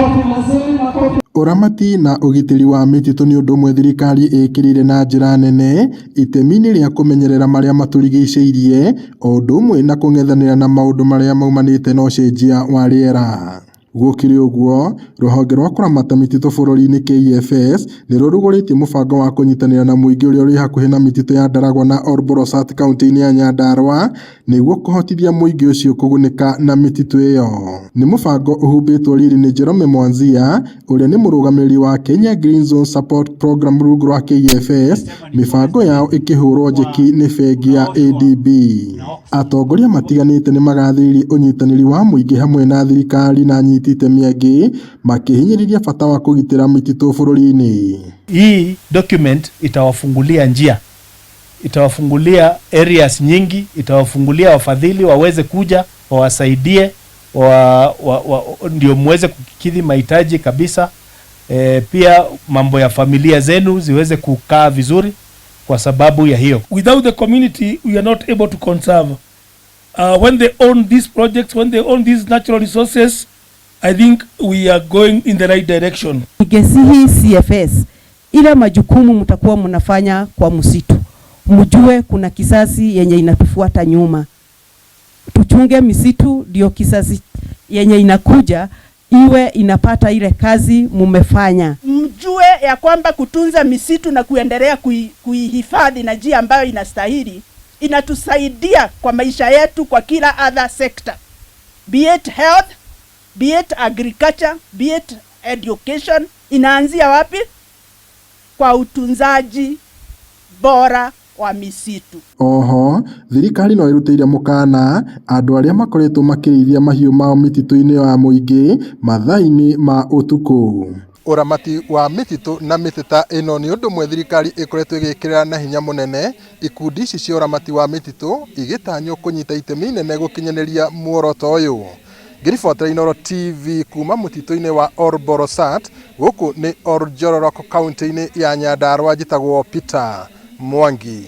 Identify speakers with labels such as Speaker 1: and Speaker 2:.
Speaker 1: Makofi mazuri, makofi.
Speaker 2: Ũramati na ũgitĩri wa mĩtitũ nĩ ũndũ ũmwe thirikari ĩkĩrĩire na njĩra nene itemi-inĩ rĩa kũmenyerera marĩa matũrigicĩirie o ũndũ ũmwe na kũng'ethanĩra na maũndũ marĩa maumanĩte na ũcenjia wa rĩera. Gũkĩrĩ ũguo, rũhonge rwa kũramata mĩtitũ bũrũri-inĩ KFS nĩ rũrugũrĩtie mũbango wa kũnyitanĩra na mũingĩ ũrĩa ũrĩ hakuhĩ na mĩtitũ ya Ndaragwa na Olbolosat kauntĩ-inĩ ya Nyandarua nĩguo kũhotithia mũingĩ ũcio kũgunĩka na mĩtitũ ĩyo. Nĩ mũbango ũhumbĩtwo riri nĩ Jerome Mwanzia ũrĩa nĩ mũrũgamĩrĩri wa Kenya Green Zone Support Program rungu rwa KFS, mĩbango yao ĩkĩhũrwo njeki nĩ bengi ya ADB. Atongoria matiganĩte nĩ magathĩrĩirie ũnyitanĩri wa mũingĩ hamwe na thirikari na anyiti itemi angĩ makĩhinyĩrĩria bata wa kũgitĩra mĩtitũ bũrũri-inĩ.
Speaker 3: Hii document itawafungulia njia, itawafungulia areas nyingi, itawafungulia wafadhili waweze kuja wawasaidie ndio muweze kukidhi mahitaji kabisa. Pia mambo ya familia zenu ziweze kukaa vizuri kwa sababu ya hiyo.
Speaker 4: Without the community we are not able to conserve. When they own these projects, when they own these natural resources, I think we are going in the right direction.
Speaker 5: Ningesihi CFS, ile majukumu mtakuwa mnafanya kwa msitu, mjue kuna kisasi yenye inatufuata nyuma. Tuchunge misitu ndio kisasi yenye inakuja iwe inapata ile kazi mumefanya.
Speaker 6: Mjue ya kwamba kutunza misitu na kuendelea kuihifadhi na njia ambayo inastahili inatusaidia kwa maisha yetu kwa kila other sector, be it health, be it agriculture, be it education. Inaanzia wapi? Kwa utunzaji bora wa misitu.
Speaker 2: Oho, thirikari no ĩrutĩire mũkana andũ arĩa makoretwo makĩrĩithia mahiũ mao mĩtitũ-inĩ ya mũingĩ mathaa-inĩ ma ũtukũ. Ũramati wa mĩtitũ na mĩtĩ ta ĩno nĩ ũndũ ũmwe thirikari ĩkoretwo ĩgĩkĩrĩra na hinya mũnene ikundi ici cia ũramati wa mĩtitũ igĩtanywo kũnyita itemi inene gũkinyanĩria muoroto ũyũ. Ngĩribotera Inooro TV kuma mũtitũ-inĩ wa Olbolosat, gũkũ nĩ Oljororok kaunti-inĩ ya Nyandarua, njĩtagwo Peter Mwangi.